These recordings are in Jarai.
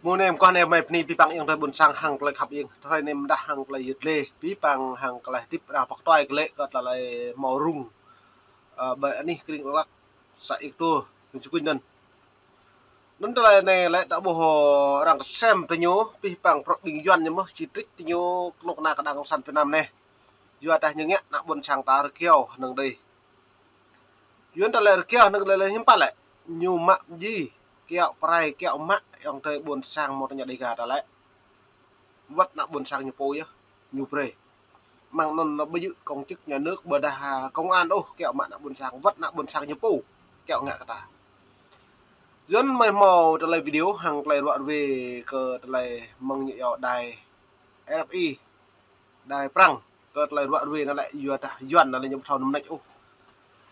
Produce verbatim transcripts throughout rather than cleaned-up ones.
Mơ̆ng anai mơguah anai mơi bơni abih bang ayŏng adơi ƀôn sang hăng tơlơi khăp iêng. Tơlơi anai mơdah hăng tơlơi yơh lĕ, abih bang hăng tơlơi hơdip arăng pơkơtuai kơ lĕ kơ tơlơi hmâo rŭng, ơ, ƀơi anih krĭng Dak Lak, să Êa Ktu, huyện Cư Kuin anŭn. Anŭn tơlơi anai lĕ ta ƀuh arăng kơsem tơ ñu, abih bang prŏ ƀing Yuan ñu mơ̆, či trích tơ ñu kơnuk kơna kơ đảng cộng sản Việt Nam anai. Yua dah ñu ngă ană ƀôn sang ta rơkiao hơnơ̆ng đơi. Yuan ta lĕ rơkiao hơnơ̆ng đơi lĕ hiư̆m pă lĕ. Ñu mă mơji, kiaŏ prai, kiaŏ mă, ayŏng adơi ƀôn sang mơ̆ tơña Đêga ta lĕ. Wơ̆t ană ƀôn sang ñu pô yơh, ñu brơi. Mơ̆ng anŭn ƀu djơ̆ công chức nhà nước ƀôdah công an ôh, kiaŏ mă ană ƀôn sang, wơ̆t ană ƀôn sang ñu pô, kiaŏ ngă kơ ta. Yuan mơi hmâo tơlơi video hăng tơlơi ruă ruê kơ tơlơi mơ̆ng ñu iâu đài R F I, đài Prăng, kơ tơlơi ruă ruê anŭn lĕ yua dah Yuan anŭn lĕ ñu ƀu thâo nơm nač ôh.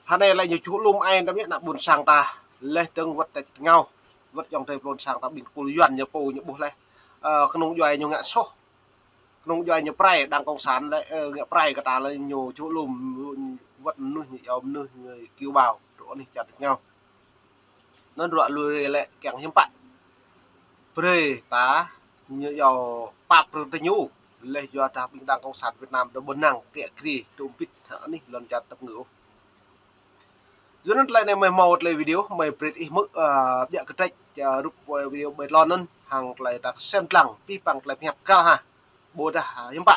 Hơnai lĕ ñu čuh lŏm ai tơm yơh ană ƀôn sang ta, leh dơ̆ng wơ̆t ta čơt ngao, wơ̆t ayŏng adơi ƀôn sang ta ƀing tơpul Yuan ñu pô ñu ƀuh leh. Ơ, kơnung djuai ñu ngă soh. Kơnung djuai ñu prai đảng cộng sản lĕ, ơ, ngă prai kơ ta lĕ ñu čuh lŏm wơ̆t mơnuih ñu iâu mơnuih ñu kiêu bào, truh anih čar čơt ngao. Anŭn ruă ruê lĕ kiăng hiư̆m pă. Brơi ta ñu iâu pap brơi tơ ñu. Leh yua dah ƀing đảng cộng sản Việt Nam dŏ ƀơ̆ng năng kiă kriê tŭ ƀĭt hă anih lŏn čar tơpngư ôh. Yua anŭn tơlơi anai mơi hmâo tơlơi video, mơi brơi ih hmư̆, ơ, biă kơ trĕč, ơ, rup, ơ, video ƀơi tlôn anŭn, hăng tơlơi ta kơsem lăng, abih bang tơlơi pơhiăp găl ha. Ƀôdah, ơ, hiư̆m pă.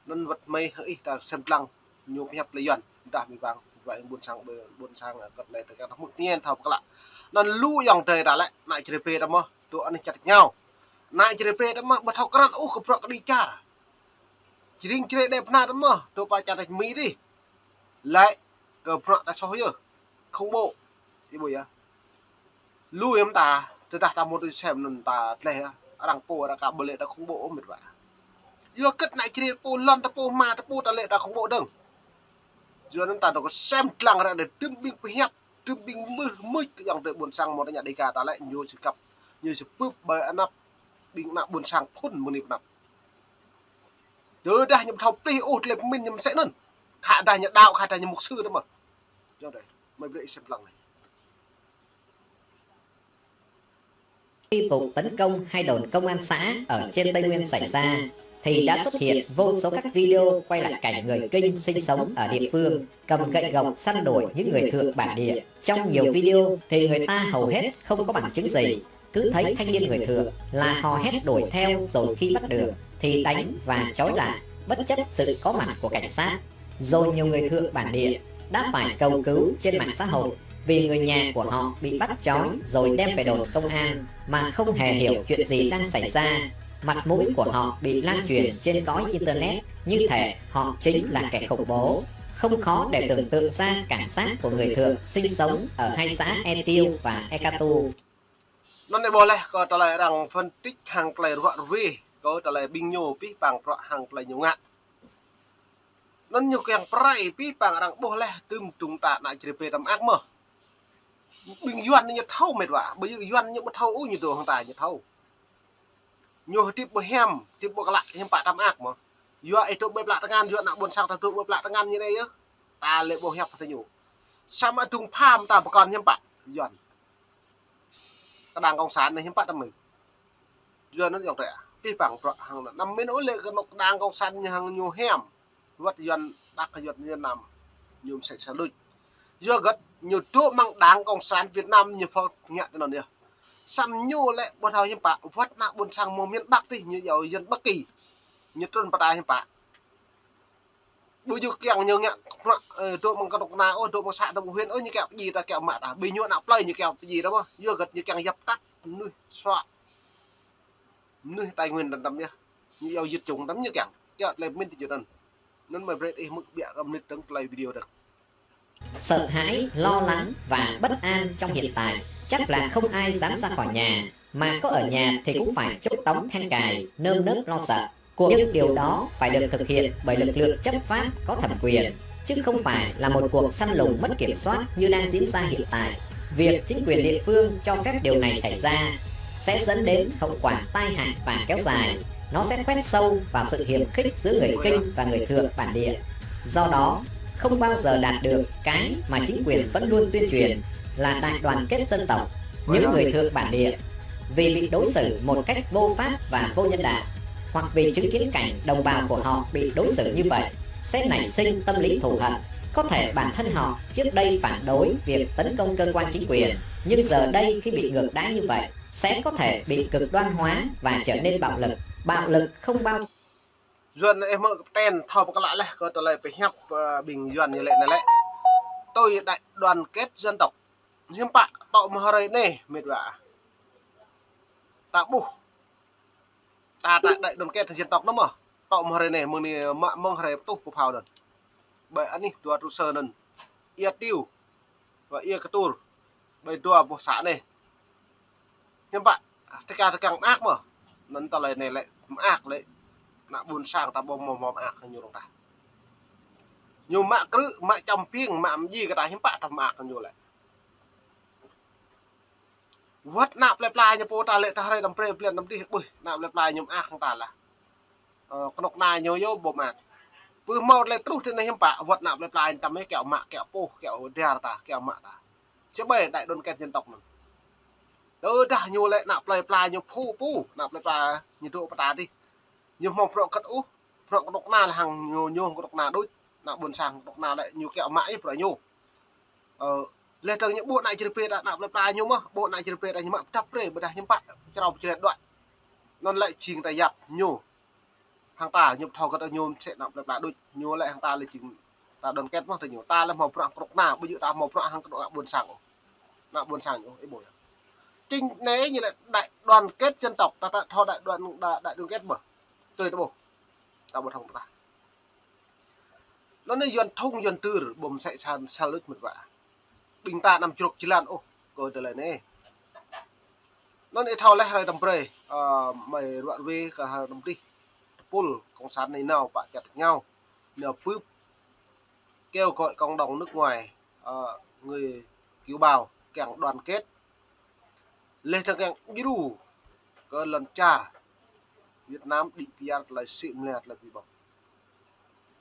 Anŭn wơ̆t mơi hăng ih ta kơsem lăng, ñu pơhiăp tơlơi Yuan, dah abih bang, ƀing ƀôn sang, ƀôn sang, ơ, kơ tơlơi ta kơ ta hmư̆ pơñen thâo pơklă. Anŭn lu ayŏng adơi ta lĕ, ană čơrê pê ta mơ̆, tŭ anih čar čơt ngao. Ană čơrê pê ta mơ̆, ƀu thâo krăn ôh kơ bruă kơđi čar. Čơring čơrê đe pơna ta mơ̆, tŭ pă čar ta čơmĭ dih. Lĕ kơ bruă ta soh yơh. Khủng bố. Ih ƀuh yơh. Lu yơh mơ̆ ta, tơdah ta mŭt tui sem anŭn ta tleh yơh. Arăng pô arăng ka ƀu lĕ ta khủng bố ôh mĕt wa. Yua hơget ană čơrê pô lŏn ta pô hma ta pô ta lĕ ta khủng bố dơ̆ng. Yua anŭn ta dŏ kơsem lăng ră anai tơm ƀing pơhiăp, tơm ƀing mưh mưč kơ ayŏng adơi ƀôn sang mơ̆ tơña Đêga ta lĕ ñu či kăp, ñu či bưp ƀơi anăp ƀing ană ƀôn sang phŭn mơ̆ng anai pơ anăp. Tơdah ñu ƀu thâo plih ôh tơlơi pơmĭn ñu mơsĕ anŭn. Khă dah ñu đaŏ, khă dah ñu mục sư tơ mơ̆. Yua anŭn, mơi brơi ih sem lăng anai. Khi vụ tấn công hai đồn công an xã ở trên Tây Nguyên xảy ra, thì đã xuất hiện vô số các video quay lại cảnh người Kinh sinh sống ở địa phương cầm gậy gộc săn đuổi những người Thượng bản địa. Trong nhiều video thì người ta hầu hết không có bằng chứng gì, cứ thấy thanh niên người Thượng là hò hét đuổi theo, rồi khi bắt được thì đánh và trói lại, bất chấp sự có mặt của cảnh sát. Rồi nhiều người Thượng bản địa đã phải cầu cứu trên mạng xã hội vì người nhà của họ bị bắt trói rồi đem về đồn công an mà không hề hiểu chuyện gì đang xảy ra. Mặt mũi của họ bị lan truyền trên cõi internet như thể họ chính là kẻ khủng bố. Không khó để tưởng tượng ra cảm giác của người Thượng sinh sống ở hai xã E Tiêu và E Katu. Anŭn anai ƀuh leh kơ tơlơi arăng phân tích hăng tơlơi ruă ruê, kơ tơlơi ƀing ñu abih bang bruă hăng tơlơi ñu ngă. Anŭn ñu kiăng prai abih bang arăng ƀuh leh tơm tŭng ta ană čơrê pê ta mơak mơ̆. Ƀing Yuan ñu thâo mĕt wa, ƀing Yuan ñu ƀu thâo ôh ñu dŏ hăng ta ñu thâo. Ñu hơdip ƀu hiam, hơdip ƀu klă, hiư̆m pă ta mơak mơ̆. Yua ih dŏ ƀơi plă tơngan, yua ană ƀôn sang ta dŏ ƀơi plă tơngan ñu anai yơh. Ta lĕ ƀu hiăp hơdơr ñu. Samơ̆ tŭng pham ta pơkŏn hiư̆m pă, Yuan. Kơ đảng cộng sản anai hiư̆m pă ta mĭn. Yua anŭn ayŏng adơi, abih bang bruă hăng anŭn. Anăm mĭn ôh lĕ kơnuk đảng cộng sản ñu hăng ñu hiam. Wơ̆t Yuan Đăk Yuan Yuan Nam. Ñu mơsĕ sa đôč. Yua hơget ñu dŏ mơ̆ng đảng cộng sản Việt Nam ñu pơhiăp ngă tơ anŭn yơh. Samơ̆ ñu lĕ ƀu thâo hiư̆m pă, wơ̆t ană ƀôn sang mơ̆ng miền Bắc dih, ñu iâu dân Bắc Kỳ. Ñu trŭn pơ ta hiư̆m pă. Ƀu djơ̆ kiăng ñu ngă bruă, ơ, dŏ mơ̆ng kơnuk kơna ôh, dŏ mơ̆ng xã, dŏ mơ̆ng huyện ôh, ñu kiăng pơdjai ta, kiăng mă ta. Ƀing ñu ană plơi ñu kiăng pơdjai ta mơ̆. Yua hơget ñu kiăng yap tap mơnuih soh. Mơnuih Tây Nguyên tơm tơm yơh. Ñu iâu diệt chủng tơm ñu kiăng. Kiăng tơlơi pơmĭn tơ ñu anŭn. Anŭn mơi brơi ih hmư̆ biă kơ mơnit dơ̆ng tơlơi video dơ̆ng. Sợ hãi, lo lắng và bất an trong hiện tại, chắc là không ai dám ra khỏi nhà, mà có ở nhà thì cũng phải chốt đóng then cài, nơm nớp lo sợ. Cuộc, nhưng điều đó phải được thực hiện bởi lực lượng chấp pháp có thẩm quyền, chứ không phải là một cuộc săn lùng mất kiểm soát như đang diễn ra hiện tại. Việc chính quyền địa phương cho phép điều này xảy ra sẽ dẫn đến hậu quả tai hại và kéo dài. Nó sẽ khoét sâu vào sự hiềm khích giữa người Kinh và người Thượng bản địa. Do đó, không bao giờ đạt được cái mà chính quyền vẫn luôn tuyên truyền là đại đoàn kết dân tộc. Những người Thượng bản địa vì bị đối xử một cách vô pháp và vô nhân đạo, hoặc vì chứng kiến cảnh đồng bào của họ bị đối xử như vậy, sẽ nảy sinh tâm lý thù hận. Có thể bản thân họ trước đây phản đối việc tấn công cơ quan chính quyền, nhưng giờ đây khi bị ngược đãi như vậy, sẽ có thể bị cực đoan hóa và trở nên bạo lực. Bạo lực không bao Yuan ih mơ̆ kơpten thâo pơklă leh kơ tơlơi pơhiăp, ơ, ƀing Yuan ñu lĕ anai lĕ. Tui đại đoàn kết dân tộc. Hiư̆m pă tŏ mơ̆ hrơi anai, mĕt wa. Ta ƀuh. Ta, ta đại đoàn kết dân tộc anŭn mơ̆. Tŏ mơ̆ hrơi anai, mơ̆ng anai mă mơ̆ng hrơi pơtuh pơphao anŭn. Ƀơi anih dua trụ sở anŭn. Ia Tiêu. Wă ia Ktur. Ƀơi dua boh să anai. Hiư̆m pă, tơkang tơkang mơak mơ̆. Anŭn tơlơi anai lĕ mơak lĕ. Ană ƀôn sang ta ƀu hmâo hmâo mơak ñu rŏng tah. Ñu mă krư̆, mă čăm piêng, mă mơji kơ ta hiư̆m pă tŏ mơak ñu lĕ. Wơ̆t ană plơi pla ñu pô ta lĕ ta hrơi đăm brơi blan đăm dih ƀuh ană plơi pla ñu mơak hăng ta lah. Ơ, kơnuk kơna ñu yơh ƀu mơak. Pơ hmâo tơlơi truh tui anai hiư̆m pă, wơ̆t ană plơi pla ñu tăm ih kiaŏ mă, kiaŏ puh, kiaŏ dar ta, kiaŏ mă ta. Či ƀai đại đoàn kết dân tộc anŭn. Tơdah ñu lĕ ană plơi pla ñu phu pô, ană plơi pla ñu dŏ pơ ta dih. Ñu hmâo bruă kơ̆t ôh, bruă kơnuk kơna lĕ hăng ñu, ñu kơnuk kơna đôč, ană ƀôn sang kơnuk kơna lĕ ñu kiaŏ mă ih bruă ñu. Ơ, leh dơ̆ng ñu ƀuh ană čơrơpê ta, ană plơi pla ñu mơ̆, ƀuh ană čơrơpê ta ñu mă pơdăp brơi, ƀôdah hiư̆m pă, črâo pơčrĕt đuaĭ. Anŭn lĕ jing ta yap ñu. Hăng ta ñu pơthâo kơ ta ñu mơsĕ ană plơi pla đôč, ñu lĕ hăng ta lĕ jing ta đoàn kết mơ̆ ta ñu. Ta lĕ hmâo bruă kơnuk kơna, ƀu djơ̆ ta hmâo bruă hăng kơnuk ană ƀôn sang ôh. Ană ƀôn sang ñu ôh, ih ƀuh yơh. Jing anai ñu lĕ đại đoàn kết dân tộc, ta, ta thâo đại đoàn, đại, đại đoàn kết mơ̆. Tui ta ƀuh. Ta ƀu thâo ta. Anŭn anai Yuan thŭng Yuan tơr ƀu mơsĕ săn sal lŭč mĕt wa. Ƀing ta anăm jrŏk jơlan ôh kơ tơlơi anai. Anŭn ih thâo leh hrơi đăm brơi, ơ, mơi ruă ruê kơ hrơi đăm dih. Tơpul cộng sản anai nao pă čăt tơñao. Nao bưp kêu gọi cộng đồng nước ngoài, ơ, người kiều bào kiăng đoàn kết. Leh dơ̆ng kiăng djru kơ lŏn čar Việt Nam đĭ piar tơlơi sĭ mlĕ tơlơi bi bŏk.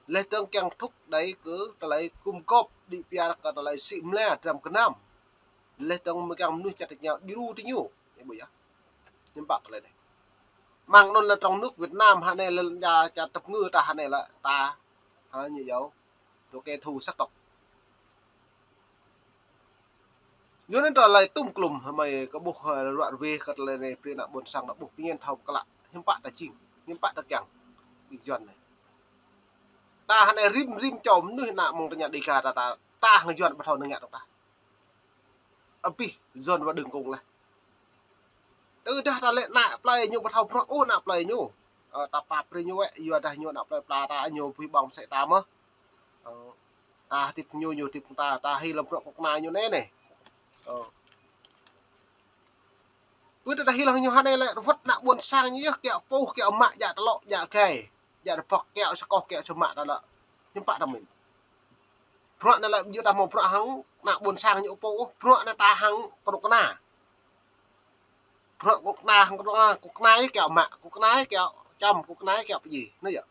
Leh dơ̆ng kiăng thúc đẩy kơ tơlơi gum gôp đĭ piar kơ tơlơi sĭ mlĕ dram gơnam. Leh dơ̆ng mơ̆ kiăng mơnuih čăt tơñao djru tơ ñu. Ih ƀuh yơh. Hiư̆m pă tơlơi anai. Mơ̆ng anŭn lĕ trong nước Việt Nam hă anai lĕ ča, ča tơpơngư ta hă anai lĕ ta. Hă ñu yơh. Tơ kơ thu sắc tộc. Yua anŭn tơlơi tŭm klŭm hmâo kơ ƀuh, ơ, ruă ruê kơ tơlơi anai brơi ană ƀôn sang ană ƀuh pơñen thâo pơklă. Hiư̆m pă ta jing, hiư̆m pă ta kiăng. Ƀing Yuan anai. Ta hă anai rĭm rĭm čô mơnuih ană mơ̆ng tơña Dega ta, ta, ta hăng Yuan ƀu thâo nơ̆ng ngă tŏ ta. Abih Yuan wă đơ̆ng kông leh. Tơdah ta lĕ ană plơi ñu ƀu thâo bruă ôh ană plơi ñu. Ơ, ta pap brơi ñu wĕ, yua dah ñu ană plơi pla ta ñu pui ƀơ̆ng mơsĕ ta mơ̆. Ơ, ta hơdip ñu, ñu hơdip ta, ta hil lăm bruă kơnuk kơna ñu anai anai. Ơ. Ƀu tơdah hil hăng ñu hă anai lĕ wơ̆t ană ƀôn sang ñu yơh kiaŏ puh, kiaŏ mă, djă tơlŏ, djă gai, djă rơbŏk, kiaŏ sơkoh, kiaŏ sơmă ta lĕ. Hiư̆m pă ta mĭn. Bruă anai lĕ ƀu djơ̆ ta hmâo bruă hăng ană ƀôn sang ñu pô ôh, bruă anai ta hăng kơnuk kơna. Bruă kơnuk kơna hăng kơnuk kơna, kơnuk kơna yơh kiaŏ mă, kơnuk kơna yơh kiaŏ čăm, kơnuk kơna yơh kiaŏ pơdjai. Anai yơh.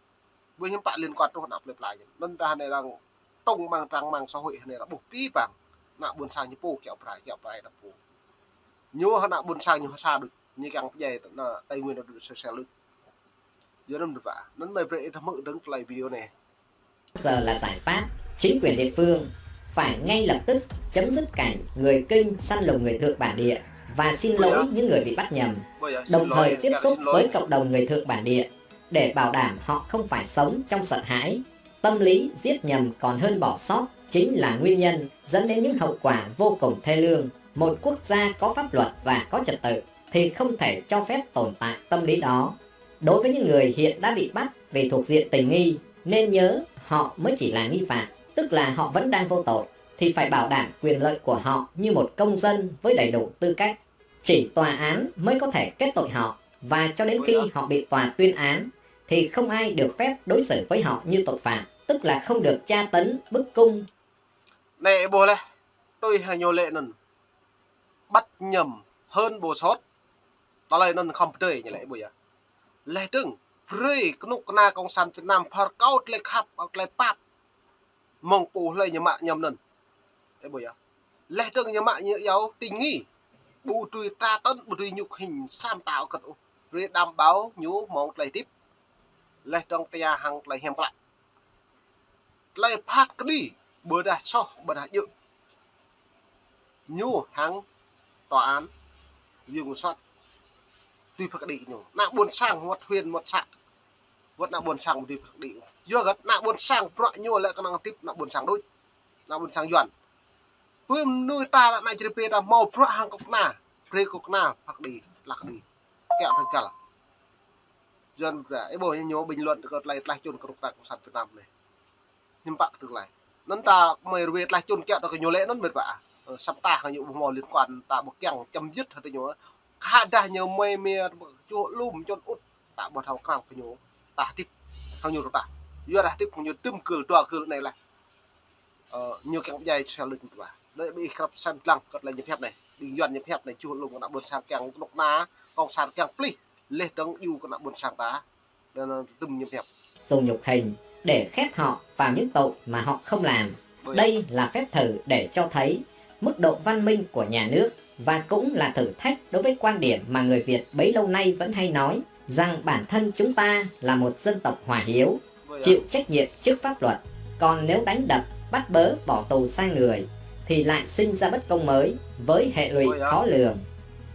Ƀu hiư̆m pă liên quan truh ană plơi pla ñu. Anŭn ta hă anai arăng tŏng amăng trang mạng xã hội hă anai arăng ƀuh pĭ păng. Ană ƀôn sang ñu pô kiaŏ prai, kiaŏ prai ta pô. Ñu hă ană ƀôn sang ñu hă sa đôč, ñu kiăng pơdjai ană Tây Nguyên anŭn đôč sel sel đôč. Yua anŭn mơ̆n wa. Anŭn mơi brơi ih thâo hmư̆ dơ̆ng tơlơi video anai. Giờ là giải pháp, chính quyền địa phương phải ngay lập tức chấm dứt cảnh người Kinh săn lùng người Thượng bản địa và xin lỗi những người bị bắt nhầm, đồng thời tiếp xúc với cộng đồng người Thượng bản địa để bảo đảm họ không phải sống trong sợ hãi. Tâm lý giết nhầm còn hơn bỏ sót chính là nguyên nhân dẫn đến những hậu quả vô cùng thê lương. Một quốc gia có pháp luật và có trật tự thì không thể cho phép tồn tại tâm lý đó. Đối với những người hiện đã bị bắt vì thuộc diện tình nghi, nên nhớ họ mới chỉ là nghi phạm, tức là họ vẫn đang vô tội, thì phải bảo đảm quyền lợi của họ như một công dân với đầy đủ tư cách. Chỉ tòa án mới có thể kết tội họ, và cho đến khi họ bị tòa tuyên án, thì không ai được phép đối xử với họ như tội phạm, tức là không được tra tấn, bức cung. Anai ƀuh leh, tui hă ñu lĕ anŭn. Bắt nhầm hơn bỏ sót. Tơlơi anŭn khŏm pơdơi ñu lĕ ƀuh yơh. Leh dơ̆ng, brơi kơnuk kơna cộng sản Việt Nam pơhơr kâo tơlơi khăp, tơlơi pap. Mơ̆ng pô hlơi ñu mă nhầm anŭn. Ih ƀuh yơh. Leh dơ̆ng ñu mă ñu yua tình nghi. ƀu dưi tra tơ̆n, ƀu dưi ñu khĭn sa mta kơ̆t ôh. Brơi đảm bảo ñu mơ̆ng tơlơi hơdip, laih dơ̆ng tia hăng tơlơi hiam klă. Tơlơi phat kơđi, ƀôdah soh, ƀôdah djơ̆, ñu hăng tòa án, viện kiểm soát dưi phat kơđi kơ ñu. Ană ƀôn sang wơ̆t huyện, wơ̆t xã, wơ̆t ană ƀôn sang dưi phat kơđi. Yua hơget? Ană ƀôn sang bruă ñu lĕ kơnơ̆ng hơdip ană ƀôn sang đôč, ană ƀôn sang Yuan. Pơ mơnuih ta, ană čơrơbê ta hmâo bruă hăng kơnuk kơna, brơi kơnuk kơna phat kơđi, tlah kơđi, kiaŏ tơgal. Yuan bruă, ih ƀuh ñu bình luận kơ tơlơi tlaih čun kơnuk kơna cộng sản Việt Nam anai. Hiư̆m pă kơ tương lai. Anŭn ta mơi rơwe tlaih čun kiaŏ tơ kơ ñu lĕ anŭn mĕt wa. Ơ, samơ̆ ta hăng ñu ƀu hmâo liên quan, ta ƀu kiăng chấm dứt hơdôm ñu. Khă dah ñu mơi mia čuh lum čun ŭt, ta ƀu thâo krăn kơ ñu. Ta hơdip hăng ñu ta. Yua dah hơdip hăng ñu tơm gưl dua gưl anai laih. Ơ, ñu kiăng djai sel lŭt mĕt wa. Đơi ƀing ih krăp săn lăng kơ tơlơi ñu pơhiăp anai. Ƀing Yuan ñu pơhiăp anai čuh lum kơ ană ƀôn sang kiăng kơnuk kơna, cộng sản kiăng plih. Laih dơ̆ng djru kơ ană ƀôn sang ta. Anŭn tơm ñu pơhiăp. Dùng nhục hình để khép họ vào những tội mà họ không làm. Đây là phép thử để cho thấy mức độ văn minh của nhà nước và cũng là thử thách đối với quan điểm mà người Việt bấy lâu nay vẫn hay nói rằng bản thân chúng ta là một dân tộc hòa hiếu, chịu trách nhiệm trước pháp luật. Còn nếu đánh đập, bắt bớ, bỏ tù sai người, thì lại sinh ra bất công mới với hệ lụy khó lường.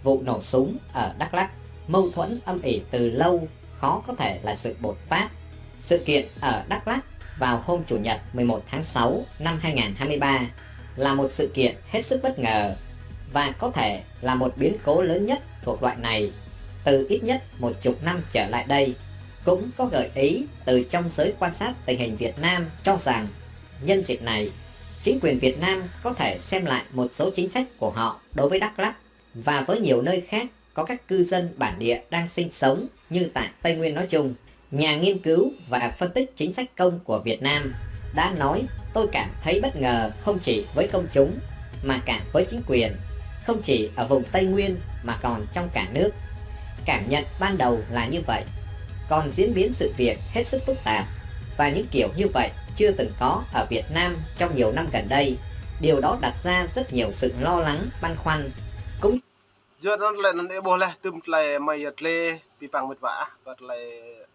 Vụ nổ súng ở Đắk Lắk, mâu thuẫn âm ỉ từ lâu, khó có thể là sự bột phát. Sự kiện ở Đắk Lắk vào hôm Chủ nhật mười một tháng sáu năm hai ngàn hai mươi ba là một sự kiện hết sức bất ngờ và có thể là một biến cố lớn nhất thuộc loại này từ ít nhất một chục năm trở lại đây, cũng có gợi ý từ trong giới quan sát tình hình Việt Nam cho rằng nhân dịp này, chính quyền Việt Nam có thể xem lại một số chính sách của họ đối với Đắk Lắk và với nhiều nơi khác có các cư dân bản địa đang sinh sống như tại Tây Nguyên nói chung. Nhà nghiên cứu và phân tích chính sách công của Việt Nam đã nói: "Tôi cảm thấy bất ngờ không chỉ với công chúng mà cả với chính quyền, không chỉ ở vùng Tây Nguyên mà còn trong cả nước." Cảm nhận ban đầu là như vậy. Còn diễn biến sự việc hết sức phức tạp và những kiểu như vậy chưa từng có ở Việt Nam trong nhiều năm gần đây. Điều đó đặt ra rất nhiều sự lo lắng, băn khoăn. Cũng Yua anŭn lĕ anŭn ih ƀuh laih tơm tơlơi mơi yơh tơlơi pơhiăp mĕt wa ah, kơ tơlơi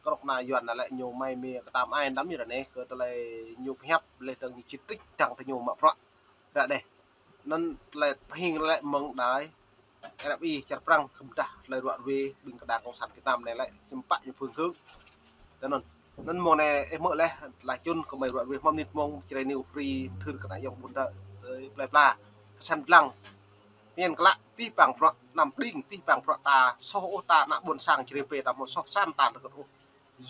kơnuk kơna Yuan anai lĕ ñu mơi mia kơtang ai năm yơh anai, kơ tơlơi ñu pơhiăp laih dơ̆ng ñu čih trích dăng tơ ñu mă bruă. Ră anai. Anŭn tơlơi pơhing lĕ mơ̆ng đài RFI čar Prăng kơ mơdah tơlơi ruă rơwe ƀing kơđang cộng sản Việt Nam anai lĕ hiư̆m pă ñu phương hướng. Tơ anŭn. Anŭn mơ̆ng anai ih hmư̆ laih, tlaih čun kơ mơi ruă rơwe hmâo mơnit mơ̆ng Jrai News Free, thưr kơ ană yŏng ƀun đa, ơ, plơi pla. Săn lăng. Pơmĭn klă, pơhiăp bruă, anăm đing, pơhiăp bruă ta, soh ôh ta ană ƀôn sang čơrơbê ta hmâo soh sa mta kơ̆t ôh.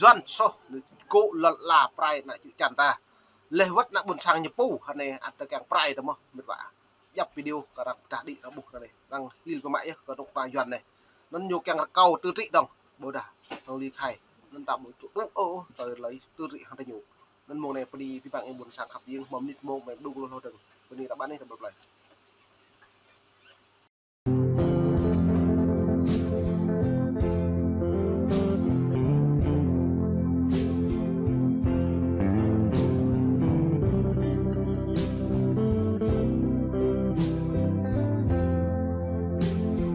Yuan soh, ñu gŏ lŏn ala pơrai ană čư̆ čan ta. Laih wơ̆t ană ƀôn sang ñu pô, hơnai ăt ta kiăng pơrai ta mơ̆n, mĕt wa. Djăp video kơ arăng pơdah đĭ arăng ƀuh anai. Arăng hil pơmă yơh kơ kơnuk kơna Yuan anai. Anŭn ñu kiăng rơkâo tơl trĭ dơ̆ng. Ƀôdah, arăng ly khai. Anŭn ta ƀu tŭ tŭ ôh, tơlơi tơl trĭ hăng tơ ñu. Anŭn mơ̆ng anai bơni pơhiăp ƀing ih ƀôn sang khăp yơh, hmâo mơnit mơ̆ng mơi đung lu lu dơ̆ng. Bơni ră anai ta ƀuh plơi.